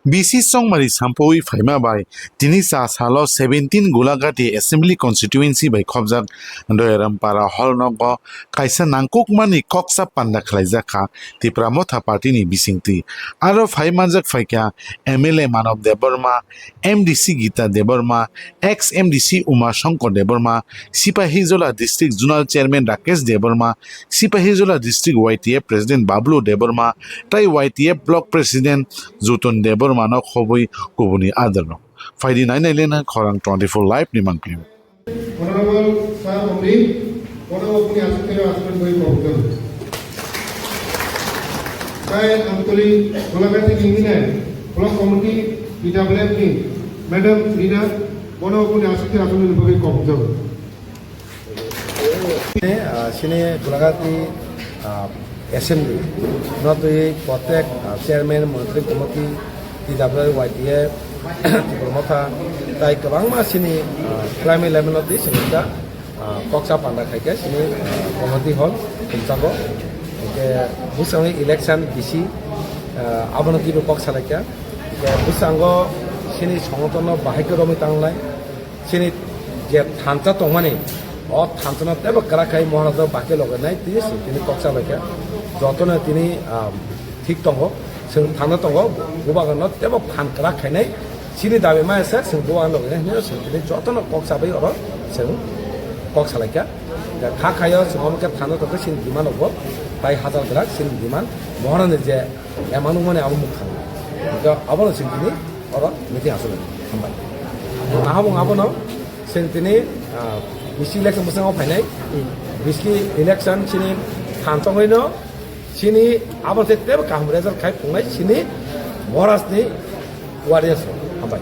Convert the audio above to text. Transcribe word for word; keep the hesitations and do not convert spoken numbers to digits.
B C Chongmari sampui phaima bai tini cha salo seventeen Gulagati Assembly Constituency bai khobjak Doyarampara hall nogo kaisa nangkukmani koksa panda khlaijak kha Tipra Motha Party ni bisingtwi. Aro phai manjak phaikha M L A Manob Debbarma, M D C Gita Debbarma, ex M D C Uma Shankar Debbarma, Sipahijola District Zonal Chairman Rakesh Debbarma, Sipahijola District Y T F President Bablu Debbarma, tai Y T F Block President Joton Debbarma no khobwi kubuni adarno. Phaidi nainai lena khorang twenty-four live ni mangpili. Honorable Sir Omri, bono bokni aswk khe aswk bai kokjak. Tai Amtoli Golagati ni hwnwi Block Committee P W F ni Madam Rina, bono bokni aswk khe aswk bai kokjak. Ah, sini Golagati, ah, Assembly no twi protek, ah, chairman, monitring committee, T W Y T F, Tipra Motha, tai kwbangma sini, ah, primary level no twi sini ta, ah, koksa panda khaikhe sini, ah, committee hall khumsago. Hwnkhe bwskango election B C, ah, abono twibo kok salaikha. Hwnkhe bwskango sini songotonno bahai khe romwi tanglai. Chini je thansa tongmani, o thansa no tebo kwrak khai Maharaj rok baki logai nai tini chwng tini kok cha bai kha. Joto no tini, ah, thik tongo, chwng thanda tongo, bubagra no tebo phan kwrak khainai. Chini dabi maya se chwng bubagra logai nai hinwi chwng tini joto no kok cha bai oro chwng kok salai kha. Kha khaio chwng omo khe thanda tongkhe chini demand rogo tai hajar kwrak chini demand Maharaj ni je Emang nukmani abo mukhang. Hwnkhe abono chwng tini oro meeting aswk hambai. Nahabung abono chwng tini, ah, B C election bwskango phainai. B C election chini thansa hwino chini abo tei tebo kaham result khai phungnai chini Maharaj ni audience rok hambai.